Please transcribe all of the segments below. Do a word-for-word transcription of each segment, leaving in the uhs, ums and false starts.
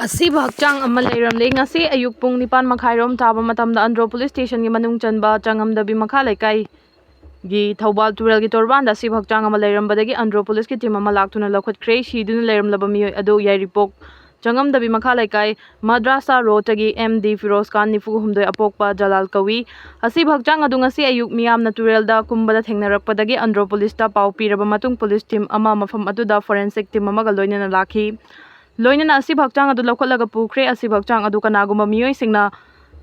ꯑꯁꯤꯕ ꯍꯛꯆꯥꯡ ꯑꯃ ꯂꯩꯔꯝꯂꯦ꯫ ꯉꯁꯤ ꯑꯌꯨꯛ ꯄꯨꯡ ꯅꯤꯄꯥꯟ ꯃꯈꯥꯏꯔꯣꯝ ꯇꯥꯕ ꯃꯇꯝꯗ ꯑꯟꯗ꯭ꯔꯣ ꯄꯨꯂꯤꯁ ꯁ꯭ꯇꯦꯁꯟꯒꯤ ꯃꯅꯨꯡ ꯆꯟꯕ ꯆꯉꯝꯗꯕꯤ ꯃꯈꯥ ꯂꯩꯀꯥꯏꯒꯤ ꯊꯧꯕꯥꯜ ꯇꯨꯔꯦꯜꯒꯤ ꯇꯣꯔꯕꯥꯟꯗ ꯑꯁꯤꯕ ꯍꯛꯆꯥꯡ ꯑꯃ ꯂꯩꯔꯝꯕꯗꯒꯤ ꯑꯟꯗ꯭ꯔꯣ ꯄꯨꯂꯤꯁꯀꯤ ꯇꯤꯝ ꯑꯃ ꯂꯥꯛꯇꯨꯅ ꯂꯧꯈꯠꯈ꯭ꯔꯦ꯫ ꯁꯤꯗꯨꯅ ꯂꯩꯔꯝꯂꯕ ꯃꯤꯑꯣꯏ ꯑꯗꯨ ꯌꯥꯏꯔꯤꯄꯣꯛ ꯆꯉꯝꯗꯕꯤ ꯃꯈꯥ ꯂꯩꯀꯥꯏ ꯃꯗ꯭ꯔꯥꯁꯥ ꯔꯣꯗꯇꯒꯤ ꯑꯦꯝ ꯗꯤ ꯐꯤꯔꯣꯖ ꯈꯥꯟ, ꯅꯤꯐꯨ ꯍꯨꯝꯗꯣꯏ, ꯑꯄꯣꯛꯄ ꯖꯂꯥꯜ ꯀꯧꯏ꯫ ꯑꯁꯤꯕ ꯍꯛꯆꯥꯡ ꯑꯗꯨ ꯉꯁꯤ ꯑꯌꯨꯛ ꯃꯤꯌꯥꯝꯅ ꯇꯨꯔꯦꯜꯗ ꯀꯨꯝꯕꯗ ꯊꯦꯡꯅꯔꯛꯄꯗꯒꯤ ꯑꯟꯗ꯭ꯔꯣ ꯄꯨꯂꯤꯁꯇ ꯄꯥꯎ ꯄꯤꯔꯕ ꯃꯇꯨꯡ ꯄꯨꯂꯤꯁ ꯇꯤꯝ ꯑꯃ ꯃꯐꯝ ꯑꯗꯨꯗ ꯐꯣꯔꯦꯟꯁꯤꯛ ꯇꯤꯝ ꯑꯃꯒ ꯂꯣꯏꯅꯅ ꯂꯥꯛꯈꯤ꯫ ꯂꯣꯏꯅꯅ ꯑꯁꯤꯕ ꯍꯛꯆꯥꯡ ꯑꯗꯨ ꯂꯧꯈꯠꯂꯒ ꯄꯨꯈ꯭ꯔꯦ꯫ ꯑꯁꯤꯕ ꯍꯛꯆꯥꯡ ꯑꯗꯨ ꯀꯅꯥꯒꯨꯝꯕ ꯃꯤꯑꯣꯏꯁꯤꯡꯅ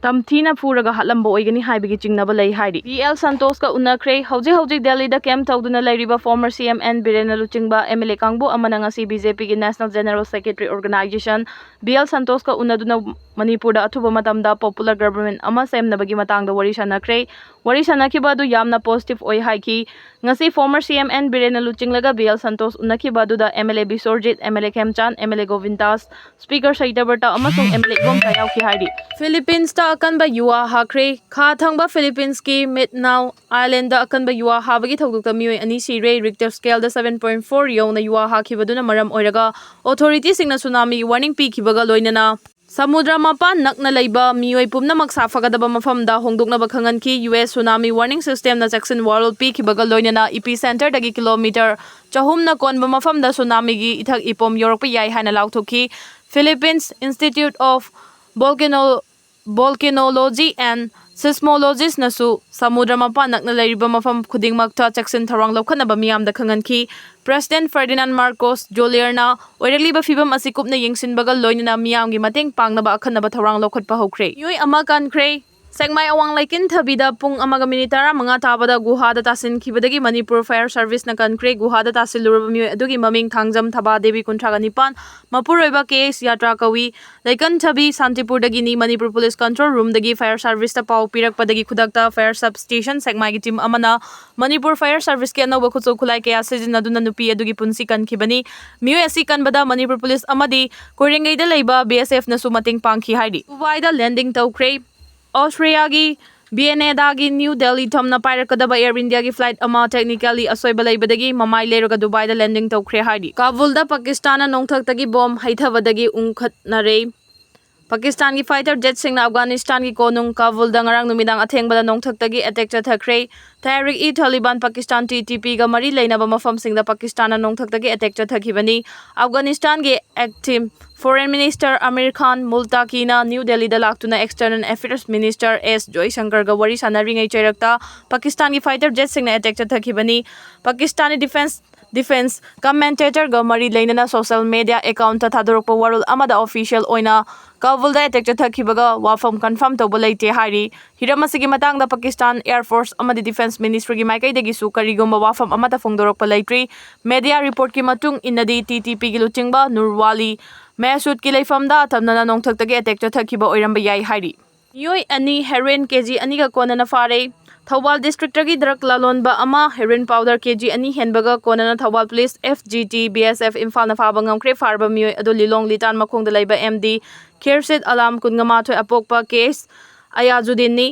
ꯇꯝꯊꯤꯅ ꯐꯨꯔꯒ ꯍꯥꯠꯂꯝꯕ ꯑꯣꯏꯒꯅꯤ ꯍꯥꯏꯕꯒꯤ ꯆꯤꯡꯅꯕ ꯂꯩ ꯍꯥꯏꯔꯤ꯫ ꯕꯤ ꯑꯦꯜ ꯁꯟꯇꯣꯁꯀ ꯎꯅꯈ꯭ꯔꯦ꯫ ꯍꯧꯖꯤꯛ ꯍꯧꯖꯤꯛ ꯗꯦꯜꯂꯤꯗ ꯀꯦꯝꯞ ꯇꯧꯗꯨꯅ ꯂꯩꯔꯤꯕ ꯐꯣꯔꯃꯔ ꯁꯤ ꯑꯦꯝ ꯑꯦꯟ ꯕꯤꯔꯦꯟꯅ ꯂꯨꯆꯤꯡꯕ ꯑꯦꯝ ꯑꯦꯜ ꯑꯦ ꯀꯥꯡꯕꯨ ꯑꯃꯅ ꯉꯁꯤ ꯕꯤ ꯖꯦ ꯄꯤꯒꯤ national general secretary organisation B L ꯁꯟꯇꯣꯁꯀ ꯎꯅꯗꯨꯅ ꯃꯅꯤꯄꯨꯔꯗ ꯑꯊꯨꯕ ꯃꯇꯝꯗ ꯄꯣꯄꯨꯂꯔ ꯒꯕꯔꯟꯃꯦꯟꯠ ꯑꯃ ꯁꯦꯝꯅꯕꯒꯤ ꯃꯇꯥꯡꯗ ꯋꯥꯔꯤ ꯁꯥꯟꯅꯈ꯭ꯔꯦ꯫ ꯋꯥꯔꯤ ꯁꯥꯟꯅꯈꯤꯕ ꯑꯗꯨ ꯌꯥꯝꯅ ꯄꯣꯖꯤꯇꯤꯚ ꯑꯣꯏ ꯍꯥꯏꯈꯤ꯫ ꯉꯁꯤ ꯐꯣꯔꯃꯔ ꯁꯤ ꯑꯦꯝ ꯑꯦꯟ ꯕꯤꯔꯦꯟꯅ ꯂꯨꯆꯤꯡꯂꯒ ꯕꯤ ꯑꯦꯜ ꯁꯟꯇꯣꯁ ꯎꯅꯈꯤꯕ ꯑꯗꯨꯗ M L A Biswajit, M L A Khemchand, M L A Govindas, speaker Satyabrata ꯑꯃꯁꯨꯡ ꯑꯦꯝ ꯑꯦꯜ ꯑꯦ ꯏꯕꯣꯝꯆꯥ ꯌꯥꯎꯈꯤ ꯍꯥꯏꯔꯤ꯫ ꯐꯤꯂꯤꯄꯤꯟꯁꯇ ꯑꯀꯟꯕ ꯌꯨꯋꯥ ꯍꯥꯈ꯭ꯔꯦ꯫ ꯈꯥ ꯊꯪꯕ ꯐꯤꯂꯤꯄꯤꯟꯁꯀꯤ ꯃꯤꯠꯅꯥꯎ ꯑꯥꯏꯂꯦꯟꯗ ꯑꯀꯟꯕ ꯌꯨꯋꯥ ꯍꯥꯕꯒꯤ ꯊꯧꯗꯣꯛꯇ ꯃꯤꯑꯣꯏ ꯑꯅꯤ ꯁꯤꯔꯦ꯫ ꯔꯤꯛꯇꯔ ꯁ꯭ꯀꯦꯜꯗ ꯁꯚꯦꯟ ꯄꯣꯏꯟꯠ ꯐꯣꯔ ꯌꯧꯅ ꯌꯨꯋꯥ ꯍꯥꯈꯤꯕꯗꯨꯅ ꯃꯔꯝ ꯑꯣꯏꯔꯒ ꯑꯣꯊꯣꯔꯤꯇꯤꯁꯤꯡꯅ ꯁꯨꯅꯥꯃꯤꯒꯤ ꯋꯥꯔꯅꯤꯡ ꯄꯤꯈꯤꯕꯒ ꯂꯣꯏꯅꯅ ꯁꯃꯨꯗ꯭ꯔ ꯃꯄꯥꯟ ꯅꯛꯅ ꯂꯩꯕ ꯃꯤꯑꯣꯏ ꯄꯨꯝꯅꯃꯛ ꯁꯥꯐꯒꯗꯕ ꯃꯐꯝꯗ ꯍꯣꯡꯗꯣꯛꯅꯕ ꯈꯪꯍꯟꯈꯤ꯫ ꯌꯨ ꯑꯦꯁ ꯁꯨꯅꯥꯃꯤ ꯋꯥꯔꯅꯤꯡ ꯁꯤꯁꯇꯦꯝꯅ ꯆꯦꯛꯁꯤꯟ ꯋꯥꯔꯣꯜ ꯄꯤꯈꯤꯕꯒ ꯂꯣꯏꯅꯅ ꯏꯄꯤ ꯁꯦꯟꯇꯔꯗꯒꯤ ꯀꯤꯂꯣꯃꯤꯇꯔ ꯆꯍꯨꯝꯅ ꯀꯣꯟꯕ ꯃꯐꯝꯗ ꯁꯨꯅꯥꯃꯤꯒꯤ ꯏꯊꯛ ꯏꯄꯣꯝ ꯌꯧꯔꯛꯄ ꯌꯥꯏ ꯍꯥꯏꯅ ꯂꯥꯎꯊꯣꯛꯈꯤ꯫ Philippines institute of volcano Volcanology and Seismologyꯅꯁꯨ ꯁꯃꯨꯗ꯭ꯔ ꯃꯄꯥꯟ ꯅꯛꯅ ꯂꯩꯔꯤꯕ ꯃꯐꯝ ꯈꯨꯗꯤꯡꯃꯛꯇ ꯆꯦꯛꯁꯤꯟ ꯊꯧꯔꯥꯡ ꯂꯧꯈꯠꯅꯕ ꯃꯤꯌꯥꯝꯗ ꯈꯪꯍꯟꯈꯤ꯫ ꯄ꯭ꯔꯦꯁꯤꯗꯦꯟꯠ ꯐꯔꯗꯤꯅꯥꯟ ꯃꯥꯔꯀꯣꯁ ꯖꯣꯂꯤꯌꯔꯅ ꯑꯣꯏꯔꯛꯂꯤꯕ ꯐꯤꯕꯝ ꯑꯁꯤ ꯀꯨꯞꯅ ꯌꯦꯡꯁꯤꯟꯕꯒ ꯂꯣꯏꯅꯅ ꯃꯤꯌꯥꯝꯒꯤ ꯃꯇꯦꯡ ꯄꯥꯡꯅꯕ ꯑꯈꯟꯅꯕ ꯊꯧꯔꯥꯡ ꯂꯧꯈꯠꯄ ꯍꯧꯈ꯭ꯔꯦ꯫ ꯃꯤꯑꯣꯏ ꯑꯃ ꯀꯟꯈ꯭ꯔꯦ꯫ ꯁꯦꯛꯃꯥꯏ ꯑꯋꯥꯡ ꯂꯩꯀꯤꯟꯊꯕꯤꯗ ꯄꯨꯡ ꯑꯃꯒ ꯃꯤꯅꯤꯠ ꯇꯔꯥꯃꯉꯥ ꯇꯥꯕꯗ ꯒꯨꯍꯥꯗ ꯇꯥꯁꯤꯟꯈꯤꯕꯗꯒꯤ ꯃꯅꯤꯄꯨꯔ ꯐꯥꯌꯔ ꯁꯥꯔꯚꯤꯁꯅ ꯀꯟꯈ꯭ꯔꯦ꯫ ꯒꯨꯍꯥꯗ ꯇꯥꯁꯤꯜꯂꯨꯔꯕ ꯃꯤꯑꯣꯏ ꯑꯗꯨꯒꯤ ꯃꯃꯤꯡ ꯊꯥꯡꯖꯝ ꯊꯕꯥ ꯗꯦꯕꯤ, ꯀꯨꯟꯊ꯭ꯔꯥꯒ ꯅꯤꯄꯥꯟ, ꯃꯄꯨꯔꯣꯏꯕ ꯀꯦ ꯑꯦꯁ ꯌꯥꯇ꯭ꯔꯥ ꯀꯧꯏ꯫ ꯂꯩꯀꯟꯊꯕꯤ ꯁꯥꯟꯇꯤꯄꯨꯔꯗꯒꯤꯅꯤ꯫ ꯃꯅꯤꯄꯨꯔ ꯄꯨꯂꯤꯁ ꯀꯟꯇ꯭ꯔꯣꯜ ꯔꯨꯝꯗꯒꯤ ꯐꯥꯌꯔ ꯁꯥꯔꯚꯤꯁꯇ ꯄꯥꯎ ꯄꯤꯔꯛꯄꯗꯒꯤ ꯈꯨꯗꯛꯇ ꯐꯥꯌꯔ ꯁꯕ ꯁ꯭ꯇꯦꯁꯟ ꯁꯦꯛꯃꯥꯏꯒꯤ ꯇꯤꯝ ꯑꯃꯅ ꯃꯅꯤꯄꯨꯔ ꯐꯥꯌꯔ ꯁꯥꯔꯚꯤꯁꯀꯤ ꯑꯅꯧꯕ ꯈꯨꯠꯁꯨ ꯈꯨꯠꯂꯥꯏ ꯀꯌꯥ ꯁꯤꯖꯤꯟꯅꯗꯨꯅ ꯅꯨꯄꯤ ꯑꯗꯨꯒꯤ ꯄꯨꯟꯁꯤ ꯀꯟꯈꯤꯕꯅꯤ꯫ ꯃꯤꯑꯣꯏ ꯑꯁꯤ ꯀꯟꯕꯗ ꯃꯅꯤꯄꯨꯔ ꯄꯨꯂꯤꯁ ꯑꯃꯗꯤ ꯀꯣꯏꯔꯦꯡꯒꯩꯗ ꯂꯩꯕ ꯕꯤ ꯑꯦꯁ ꯑꯦꯐꯅꯁꯨ ꯃꯇꯦꯡ ꯄꯥꯡꯈꯤ ꯍꯥꯏꯔꯤ꯫ ꯗꯨꯕꯥꯏꯗ ꯂꯦꯟꯗꯤꯡ ꯇꯧꯈ꯭ꯔꯦ꯫ ꯑꯣꯁꯇ꯭ꯔꯤꯌꯥꯒꯤ ꯚꯤꯌꯦꯅꯦꯗꯥꯒꯤ ꯅ꯭ꯌꯨ ꯗꯦꯜꯂꯤ ꯊꯝꯅ ꯄꯥꯏꯔꯛꯀꯗꯕ ꯑꯦꯌꯔ ꯏꯟꯗꯤꯌꯥꯒꯤ ꯐ꯭ꯂꯥꯏꯠ ꯑꯃ ꯇꯦꯛꯅꯤꯀꯦꯜꯂꯤ ꯑꯁꯣꯏꯕ ꯂꯩꯕꯗꯒꯤ ꯃꯃꯥꯏ ꯂꯩꯔꯒ ꯗꯨꯕꯥꯏꯗ ꯂꯦꯟꯗꯤꯡ ꯇꯧꯈ꯭ꯔꯦ ꯍꯥꯏꯔꯤ꯫ ꯀꯥꯕꯨꯜꯗ ꯄꯥꯀꯤꯁꯇꯥꯟꯅ ꯅꯣꯡꯊꯛꯇꯒꯤ ꯕꯣꯝ ꯍꯩꯊꯕꯗꯒꯤ ꯎꯪꯈꯠꯅꯔꯦ꯫ ꯄꯥꯀꯤꯁꯇꯥꯟꯒꯤ ꯐꯥꯏꯇꯔ ꯖꯦꯠꯁꯤꯡꯅ ꯑꯐꯒꯥꯅꯤꯁꯇꯥꯟꯒꯤ ꯀꯣꯅꯨꯡ ꯀꯥꯕꯨꯜꯗ ꯉꯔꯥꯡ ꯅꯨꯃꯤꯗꯥꯡ ꯑꯊꯦꯡꯕꯗ ꯅꯣꯡꯊꯛꯇꯒꯤ ꯑꯦꯇꯦꯛ ꯆꯠꯊꯈ꯭ꯔꯦ꯫ ꯇꯍꯔꯤꯛ-ꯏ-ꯇꯥꯂꯤꯕꯥꯟ ꯄꯥꯀꯤꯁꯇꯥꯟ, ꯇꯤ ꯇꯤ ꯄꯤꯒ ꯃꯔꯤ ꯂꯩꯅꯕ ꯃꯐꯝꯁꯤꯡꯗ ꯄꯥꯀꯤꯁꯇꯥꯟꯅ ꯅꯣꯡꯊꯛꯇꯒꯤ ꯑꯦꯇꯦꯛ ꯆꯠꯊꯈꯤꯕꯅꯤ꯫ ꯑꯐꯒꯥꯅꯤꯁꯇꯥꯟꯒꯤ acting foreign minister Amir Khan ꯃꯨꯜꯇꯥꯀꯤꯅ ꯅ꯭ꯌꯨ ꯗꯦꯜꯂꯤꯗ ꯂꯥꯛꯇꯨꯅ ꯑꯦꯛꯁꯇꯔꯅꯦꯜ ꯑꯦꯐꯤꯌꯔꯁ ꯃꯤꯅꯤꯁꯇꯔ ꯑꯦꯁ ꯖꯣꯏꯁꯪꯀꯔꯒ ꯋꯥꯔꯤ ꯁꯥꯟꯅꯔꯤꯉꯩ ꯆꯩꯔꯛꯇ ꯄꯥꯀꯤꯁꯇꯥꯟꯒꯤ ꯐꯥꯏꯇꯔ ꯖꯦꯠꯁꯤꯡꯅ ꯑꯦꯇꯦꯛ ꯆꯠꯊꯈꯤꯕꯅꯤ꯫ ꯄꯥꯀꯤꯁꯇꯥꯟꯒꯤ ꯗꯤꯐꯦꯟꯁ ꯗꯤꯐꯦꯟꯁ ꯀꯃꯦꯟꯇꯦꯇꯔꯒ ꯃꯔꯤ ꯂꯩꯅꯅ ꯁꯣꯁꯤꯌꯦꯜ ꯃꯤꯗꯤꯌꯥ ꯑꯦꯀꯥꯎꯟꯠꯇ ꯊꯥꯗꯣꯔꯛꯄ ꯋꯥꯔꯣꯜ ꯑꯃꯗ ꯑꯣꯐꯤꯁꯤꯌꯦꯜ ꯑꯣꯏꯅ ꯀꯥꯕꯨꯜꯗ ꯑꯦꯇꯦꯛ ꯆꯠꯊꯈꯤꯕꯒ ꯋꯥꯐꯝ ꯀꯟꯐꯥꯔꯝ ꯇꯧꯕ ꯂꯩꯇꯦ ꯍꯥꯏꯔꯤ꯫ ꯍꯤꯔꯝ ꯑꯁꯤꯒꯤ ꯃꯇꯥꯡꯗ ꯄꯥꯀꯤꯁꯇꯥꯟ ꯑꯦꯌꯔ ꯐꯣꯔꯁ ꯑꯃꯗꯤ ꯗꯤꯐꯦꯟꯁ ꯃꯤꯅꯤꯁꯇ꯭ꯔꯤꯒꯤ ꯃꯥꯏꯀꯩꯗꯒꯤꯁꯨ ꯀꯔꯤꯒꯨꯝꯕ ꯋꯥꯐꯝ ꯑꯃꯠꯇ ꯐꯣꯡꯗꯣꯔꯛꯄ ꯂꯩꯇ꯭ꯔꯤ꯫ ꯃꯤꯗꯤꯌꯥ ꯔꯤꯄꯣꯔꯠꯀꯤ ꯃꯇꯨꯡ ꯏꯟꯅꯗꯤ, ꯇꯤ ꯇꯤ ꯄꯤꯒꯤ ꯂꯨꯆꯤꯡꯕ ꯅꯨꯔ ꯋꯥꯂꯤ ꯃꯦꯍꯁꯨꯗꯀꯤ ꯂꯩꯐꯝꯗ ꯑꯇꯝꯅꯅ ꯅꯣꯡꯊꯛꯇꯒꯤ ꯑꯦꯇꯦꯛ ꯆꯠꯊꯈꯤꯕ ꯑꯣꯏꯔꯝꯕ ꯌꯥꯏ ꯍꯥꯏꯔꯤ꯫ ꯃꯤꯑꯣꯏ ꯑꯅꯤ ꯍꯦꯔꯣꯏꯟ ꯀꯦꯖꯤ ꯑꯅꯤꯒ ꯀꯣꯟꯅꯅ ꯐꯥꯔꯦ꯫ ꯊꯧꯕꯥꯜ ꯗꯤꯁꯇ꯭ꯔꯤꯛꯇꯒꯤ ꯗ꯭ꯔꯒ ꯂꯂꯣꯟꯕ ꯑꯃ ꯍꯦꯔꯣꯏꯟ ꯄꯥꯎꯗꯔ ꯀꯦꯖꯤ ꯑꯅꯤ ꯍꯦꯟꯕꯒ ꯀꯣꯟꯅꯅ Thoubal police, F G T, B S F ꯏꯝꯐꯥꯜꯅ ꯐꯥꯕ ꯉꯝꯈ꯭ꯔꯦ꯫ ꯐꯥꯔꯕ ꯃꯤꯑꯣꯏ ꯑꯗꯨ ꯂꯤꯂꯣꯡ ꯂꯤꯇꯥꯟ ꯃꯈꯣꯡꯗ ꯂꯩꯕ ꯑꯦꯝ ꯗꯤ ꯈꯤꯔꯁꯤꯠ ꯑꯂꯥꯝ ꯀꯨꯟꯃꯉꯥ ꯑꯄꯣꯛꯄ ꯀꯦ ꯑꯦꯁ ꯑꯌꯥꯖꯨꯗꯤꯟꯅꯤ꯫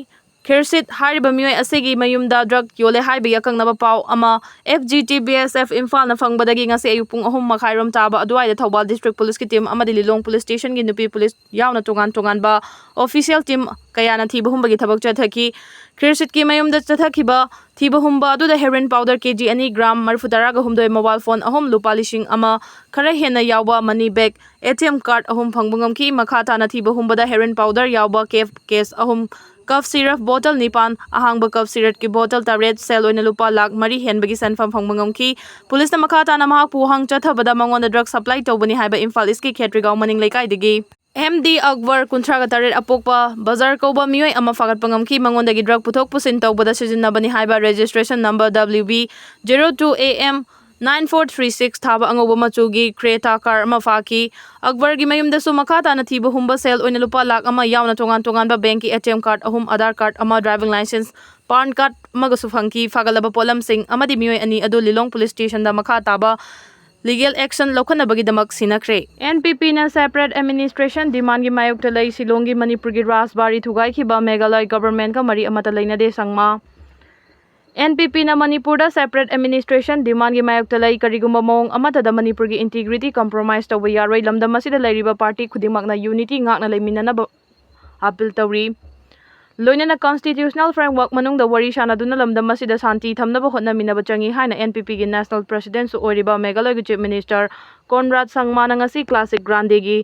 ꯈꯤꯔꯁꯤꯠ ꯍꯥꯏꯔꯤꯕ ꯃꯤꯑꯣꯏ ꯑꯁꯤꯒꯤ ꯃꯌꯨꯝꯗ ꯗ꯭ꯔꯒ ꯌꯣꯜꯂꯦ ꯍꯥꯏꯕꯒꯤ ꯑꯀꯛꯅꯕ ꯄꯥꯎ ꯑꯃ F G T, B S F ꯏꯝꯐꯥꯜꯅ ꯐꯪꯕꯗꯒꯤ ꯉꯁꯤ ꯑꯌꯨꯛ ꯄꯨꯡ ꯑꯍꯨꯝ ꯃꯈꯥꯏ ꯔꯣꯝ ꯇꯥꯕ ꯑꯗꯨꯋꯥꯏꯗ ꯊꯧꯕꯥꯜ ꯗꯤꯁꯇ꯭ꯔꯤꯛ ꯄꯨꯂꯤꯁꯀꯤ ꯇꯤꯝ ꯑꯃꯗꯤ ꯂꯤꯂꯣꯡ ꯄꯨꯂꯤꯁ ꯁ꯭ꯇꯦꯁꯟꯒꯤ ꯅꯨꯄꯤ ꯄꯨꯂꯤꯁ ꯌꯥꯎꯅ ꯇꯣꯉꯥꯟ ꯇꯣꯉꯥꯟꯕ ꯑꯣꯐꯤꯁꯤꯌꯦꯜ ꯇꯤꯝ ꯀꯌꯥꯅ ꯊꯤꯕ ꯍꯨꯝꯕꯒꯤ ꯊꯕꯛ ꯆꯠꯊꯈꯤ꯫ ꯈꯤꯔꯁꯤꯠꯀꯤ ꯃꯌꯨꯝꯗ ꯆꯠꯊꯈꯤꯕ ꯊꯤꯕ ꯍꯨꯝꯕ ꯑꯗꯨꯗ ꯍꯦꯔꯣꯏꯟ ꯄꯥꯎꯗꯔ ꯀꯦꯖꯤ ꯑꯅꯤ, ꯒ꯭ꯔꯥꯝ ꯃꯔꯤꯐꯨ ꯇꯔꯥꯒ ꯍꯨꯝꯗꯣꯏ, ꯃꯣꯕꯥꯏꯜ ꯐꯣꯟ ꯑꯍꯨꯝ, ꯂꯨꯄꯥ ꯂꯤꯁꯤꯡ ꯑꯃ ꯈꯔ ꯍꯦꯟꯅ ꯌꯥꯎꯕ ꯃꯅꯤ bag, A T M card ꯑꯍꯨꯝ ꯐꯪꯕ ꯉꯝꯈꯤ꯫ ꯃꯈꯥ ꯇꯥꯅ ꯊꯤꯕ ꯍꯨꯝꯕꯗ ꯍꯦꯔꯣꯏꯟ ꯄꯥꯎꯗꯔ ꯌꯥꯎꯕ ꯀꯦꯐ ꯀꯦꯁ ꯑꯍꯨꯝ, ꯀꯐ ꯁꯤꯔꯞ ꯕꯣꯇꯜ ꯅꯤꯄꯥꯟ, ꯑꯍꯥꯡꯕ ꯀꯐ ꯁꯤꯔꯞꯀꯤ ꯕꯣꯇꯜ ꯇꯔꯦꯠ, ꯁꯦꯜ ꯑꯣꯏꯅ ꯂꯨꯄꯥ ꯂꯥꯈ ꯃꯔꯤ ꯍꯦꯟꯕꯒꯤ ꯁꯦꯟꯐꯝ ꯐꯪꯕ ꯉꯝꯈꯤ꯫ ꯄꯨꯂꯤꯁꯅ ꯃꯈꯥ ꯇꯥꯅ ꯃꯍꯥꯛꯄꯨ ꯋꯥꯍꯪ ꯆꯠꯊꯕꯗ ꯃꯉꯣꯟꯗ ꯗ꯭ꯔꯒ ꯁꯄ꯭ꯂꯥꯏ ꯇꯧꯕꯅꯤ ꯍꯥꯏꯕ ꯏꯝꯐꯥꯜ ꯏꯁꯀꯤ ꯈꯦꯇ꯭ꯔꯤꯒꯥꯎ ꯃꯅꯤꯡ ꯂꯩꯀꯥꯏꯗꯒꯤ ꯑꯦꯝ ꯗꯤ ꯑꯛꯕꯔ, ꯀꯨꯟꯊ꯭ꯔꯥꯒ ꯇꯔꯦꯠ ꯑꯄꯣꯛꯄ ꯕꯖꯥꯔ ꯀꯧꯕ ꯃꯤꯑꯣꯏ ꯑꯃ ꯐꯥꯒꯠꯄ ꯉꯝꯈꯤ꯫ ꯃꯉꯣꯟꯗꯒꯤ ꯗ꯭ꯔꯒ ꯄꯨꯊꯣꯛ ꯄꯨꯁꯤꯟ ꯇꯧꯕꯗ ꯁꯤꯖꯤꯟꯅꯕꯅꯤ ꯍꯥꯏꯕ registration number W B zero two A M nine four three six ꯊꯥꯕ ꯑꯉꯧꯕ ꯃꯆꯨꯒꯤ ꯀ꯭ꯔꯦꯇꯥ ꯀꯥꯔ ꯑꯃ ꯐꯥꯈꯤ꯫ ꯑꯛꯕꯔꯒꯤ ꯃꯌꯨꯝꯗꯁꯨ ꯃꯈꯥ ꯇꯥꯅ ꯊꯤꯕ ꯍꯨꯝꯕ ꯁꯦꯜ ꯑꯣꯏꯅ ꯂꯨꯄꯥ ꯂꯥꯈ ꯑꯃ ꯌꯥꯎꯅ ꯇꯣꯉꯥꯟ ꯇꯣꯉꯥꯟꯕ ꯕꯦꯡꯛꯀꯤ ꯑꯦ ꯇꯤ ꯑꯦꯝ ꯀꯥꯔꯗ ꯑꯍꯨꯝ, ꯑꯙꯥꯔ ꯀꯥꯔꯗ ꯑꯃ, ꯗ꯭ꯔꯥꯏꯚꯤꯡ ꯂꯥꯏꯁꯦꯟꯁ, ꯄꯥꯟ ꯀꯥꯔꯗ ꯑꯃꯒꯁꯨ ꯐꯪꯈꯤ꯫ ꯐꯥꯒꯠꯂꯕ ꯄꯣꯠꯂꯝꯁꯤꯡ ꯑꯃꯗꯤ ꯃꯤꯑꯣꯏ ꯑꯅꯤ ꯑꯗꯨ ꯂꯤꯂꯣꯡ ꯄꯨꯂꯤꯁ ꯁ꯭ꯇꯦꯁꯟꯗ ꯃꯈꯥ ꯇꯥꯕ legal action ꯂꯧꯈꯠꯅꯕꯒꯤꯗꯃꯛ ꯁꯤꯟꯅꯈ꯭ꯔꯦ꯫ N P P ꯅ separate administration demandꯒꯤ ꯃꯥꯌꯣꯛꯇ ꯂꯩ꯫ ꯁꯤꯂꯣꯡꯒꯤ ꯃꯅꯤꯄꯨꯔꯒꯤ ꯔꯥꯖꯕꯥꯔꯤ ꯊꯨꯒꯥꯏꯈꯤꯕ ꯃꯦꯘꯥꯂꯌ governmentꯀ ꯃꯔꯤ ꯑꯃꯠꯇ ꯂꯩꯅꯗꯦ, ꯁꯪꯃꯥ꯫ N P P ꯅ ꯃꯅꯤꯄꯨꯔꯗ separate administration demandꯒꯤ ꯃꯥꯌꯣꯛꯇ ꯂꯩ꯫ ꯀꯔꯤꯒꯨꯝꯕ ꯃꯑꯣꯡ ꯑꯃꯠꯇꯗ ꯃꯅꯤꯄꯨꯔꯒꯤ integrity compromise ꯇꯧꯕ ꯌꯥꯔꯣꯏ꯫ ꯂꯝꯗꯝ ꯑꯁꯤꯗ ꯂꯩꯔꯤꯕ party ꯈꯨꯗꯤꯡꯃꯛꯅ unity ꯉꯥꯛꯅ ꯂꯩꯃꯤꯟꯅꯅꯕ appeal ꯇꯧꯔꯤ꯫ ꯂꯣꯏꯅꯅ constitutional framework ꯃꯅꯨꯡꯗ ꯋꯥꯔꯤ ꯁꯥꯅꯗꯨꯅ ꯂꯝꯗꯝ ꯑꯁꯤꯗ ꯁꯥꯟꯇꯤ ꯊꯝꯅꯕ ꯍꯣꯠꯅꯃꯤꯟꯅꯕ ꯆꯪꯏ ꯍꯥꯏꯅ N P P ꯒꯤ national presidentꯁꯨ ꯑꯣꯏꯔꯤꯕ ꯃꯦꯘꯥꯂꯌꯒꯤ Chief Minister ꯀꯣꯟꯔꯥꯗ ꯁꯪꯃꯥꯅ ꯉꯁꯤ Classic Grandeꯒꯤ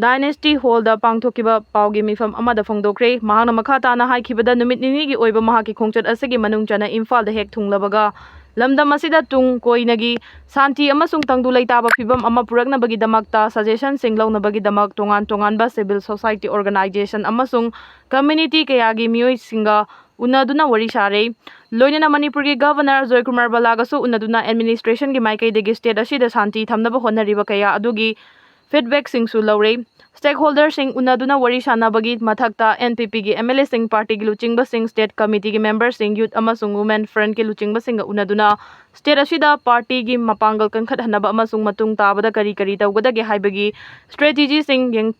Dynasty Hallꯗ ꯄꯥꯡꯊꯣꯛꯈꯤꯕ ꯄꯥꯎꯒꯤ ꯃꯤꯐꯝ ꯑꯃꯗ ꯐꯣꯡꯗꯣꯛꯈ꯭ꯔꯦ꯫ ꯃꯍꯥꯛꯅ ꯃꯈꯥ ꯇꯥꯅ ꯍꯥꯏꯈꯤꯕꯗ, ꯅꯨꯃꯤꯠ ꯅꯤꯅꯤꯒꯤ ꯑꯣꯏꯕ ꯃꯍꯥꯛꯀꯤ ꯈꯣꯡꯆꯠ ꯑꯁꯤꯒꯤ ꯃꯅꯨꯡ ꯆꯟꯅ ꯏꯝꯐꯥꯜꯗ ꯍꯦꯛ ꯊꯨꯡꯂꯕꯒ ꯂꯝꯗꯝ ꯑꯁꯤꯗ ꯇꯨꯡ ꯀꯣꯏꯅꯒꯤ ꯁꯥꯟꯇꯤ ꯑꯃꯁꯨꯡ ꯇꯪꯗꯨ ꯂꯩꯇꯥꯕ ꯐꯤꯕꯝ ꯑꯃ ꯄꯨꯔꯛꯅꯕꯒꯤꯗꯃꯛꯇ suggestionꯁꯤꯡ ꯂꯧꯅꯕꯒꯤꯗꯃꯛ ꯇꯣꯉꯥꯟ ꯇꯣꯉꯥꯟꯕ civil society organization ꯑꯃꯁꯨꯡ community ꯀꯌꯥꯒꯤ ꯃꯤꯑꯣꯏꯁꯤꯡꯒ ꯎꯅꯗꯨꯅ ꯋꯥꯔꯤ ꯁꯥꯔꯦ꯫ ꯂꯣꯏꯅꯅ ꯃꯅꯤꯄꯨꯔꯒꯤ Governor ꯖꯣꯏꯀꯨꯃꯥꯔ ꯕꯂꯥꯒꯁꯨ ꯎꯅꯗꯨꯅ administrationꯒꯤ ꯃꯥꯏꯀꯩꯗꯒꯤ state ꯑꯁꯤꯗ ꯁꯥꯟꯇꯤ ꯊꯝꯅꯕ ꯍꯣꯠꯅꯔꯤꯕ ꯀꯌꯥ ꯑꯗꯨꯒꯤ feedbackꯁꯤꯡꯁꯨ ꯂꯧꯔꯦ꯫ Stakeholderꯁꯤꯡ ꯎꯅꯗꯨꯅ ꯋꯥꯔꯤ ꯁꯥꯅꯕꯒꯤ ꯃꯊꯛꯇ N P Pꯒꯤ M L Aꯁꯤꯡ, partyꯒꯤ ꯂꯨꯆꯤꯡꯕꯁꯤꯡ, state committeeꯒꯤ memberꯁꯤꯡ, youth ꯑꯃꯁꯨꯡ women frontꯀꯤ ꯂꯨꯆꯤꯡꯕꯁꯤꯡꯒ ꯎꯅꯗꯨꯅ state ꯑꯁꯤꯗ partyꯒꯤ ꯃꯄꯥꯡꯒꯜ ꯀꯟꯈꯠꯍꯟꯅꯕ ꯑꯃꯁꯨꯡ ꯃꯇꯨꯡ ꯇꯥꯕꯗ ꯀꯔꯤ ꯀꯔꯤ ꯇꯧꯒꯗꯒꯦ ꯍꯥꯏꯕꯒꯤ strategyꯁꯤꯡ ꯌꯦꯡ-,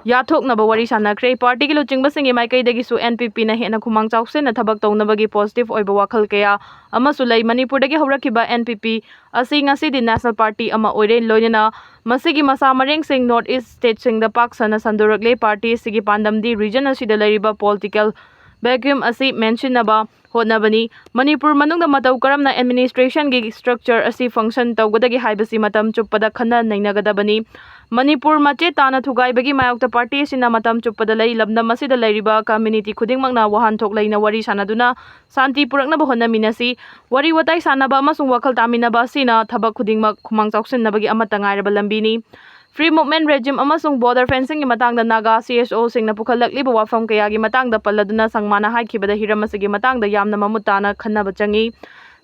ꯌꯥꯊꯣꯛꯅꯕ ꯋꯥꯔꯤ ꯁꯥꯅꯈ꯭ꯔꯦ꯫ Partyꯒꯤ ꯂꯨꯆꯤꯡꯕꯁꯤꯡꯒꯤ ꯃꯥꯏꯀꯩꯗꯒꯤꯁꯨ N P Pꯅ ꯍꯦꯟꯅ ꯈꯨꯃꯥꯡ ꯆꯥꯎꯁꯤꯟꯅ ꯊꯕꯛ ꯇꯧꯅꯕꯒꯤ positive ꯑꯣꯏꯕ ꯋꯥꯈꯜ ꯀꯌꯥ ꯑꯃꯁꯨ ꯂꯩ꯫ ꯃꯅꯤꯄꯨꯔꯗꯒꯤ ꯍꯧꯔꯛꯈꯤꯕ N P P ꯑꯁꯤ ꯉꯁꯤꯗꯤ national party ꯑꯃ ꯑꯣꯏꯔꯦ, ꯂꯣꯏꯅꯅ ꯃꯁꯤꯒꯤ ꯃꯁꯥ ꯃꯔꯦꯡꯁꯤꯡ North East stateꯁꯤꯡꯗ ꯄꯥꯛ ꯁꯟꯅ ꯁꯟꯗꯣꯔꯛꯂꯦ꯫ Party ꯑꯁꯤꯒꯤ ꯄꯥꯟꯗꯝꯗꯤ region ꯑꯁꯤꯗ ꯂꯩꯔꯤꯕ political vacuum ꯑꯁꯤ ꯃꯦꯟꯁꯤꯟꯅꯕ ꯍꯣꯠꯅꯕꯅꯤ꯫ ꯃꯅꯤꯄꯨꯔ ꯃꯅꯨꯡꯗ ꯃꯇꯧ ꯀꯔꯝꯅ administrationꯒꯤ structure ꯑꯁꯤ function ꯇꯧꯒꯗꯒꯦ ꯍꯥꯏꯕꯁꯤ ꯃꯇꯝ ꯆꯨꯞꯄꯗ ꯈꯟꯅ ꯅꯩꯅꯒꯗꯕꯅꯤ꯫ ꯃꯅꯤꯄꯨꯔ ꯃꯆꯦꯠ ꯇꯥꯅ ꯊꯨꯒꯥꯏꯕꯒꯤ ꯃꯥꯌꯣꯛꯇ party ꯑꯁꯤꯅ ꯃꯇꯝ ꯆꯨꯞꯄꯗ ꯂꯩ꯫ ꯂꯝꯗꯝ ꯑꯁꯤꯗ ꯂꯩꯔꯤꯕ community ꯈꯨꯗꯤꯡꯃꯛꯅ ꯋꯥꯍꯟꯊꯣꯛ ꯂꯩꯅ ꯋꯥꯔꯤ ꯁꯥꯅꯗꯨꯅ ꯁꯥꯟꯇꯤ ꯄꯨꯔꯛꯅꯕ ꯍꯣꯠꯅꯃꯤꯟꯅꯁꯤ꯫ ꯋꯥꯔꯤ ꯋꯥꯇꯥꯏ ꯁꯥꯅꯕ ꯑꯃꯁꯨꯡ ꯋꯥꯈꯜ ꯇꯥꯃꯤꯟꯅꯕ ꯑꯁꯤꯅ ꯊꯕꯛ ꯈꯨꯗꯤꯡꯃꯛ ꯈꯨꯃꯥꯡ ꯆꯥꯎꯁꯤꯟꯅꯕꯒꯤ ꯑꯃꯠꯇ ꯉꯥꯏꯔꯕ ꯂꯝꯕꯤꯅꯤ꯫ Free movement regime ꯑꯃꯁꯨꯡ border fencingꯒꯤ ꯃꯇꯥꯡꯗ Naga C S Oꯁꯤꯡꯅ ꯄꯨꯈꯠꯂꯛꯂꯤꯕ ꯋꯥꯐꯝ ꯀꯌꯥꯒꯤ ꯃꯇꯥꯡꯗ ꯄꯜꯂꯗꯨꯅ ꯁꯪꯃꯥꯅ ꯍꯥꯏꯈꯤꯕꯗ ꯍꯤꯔꯝ ꯑꯁꯤꯒꯤ ꯃꯇꯥꯡꯗ ꯌꯥꯝꯅ ꯃꯃꯨꯠ ꯇꯥꯅ ꯈꯟꯅꯕ ꯆꯪꯏ꯫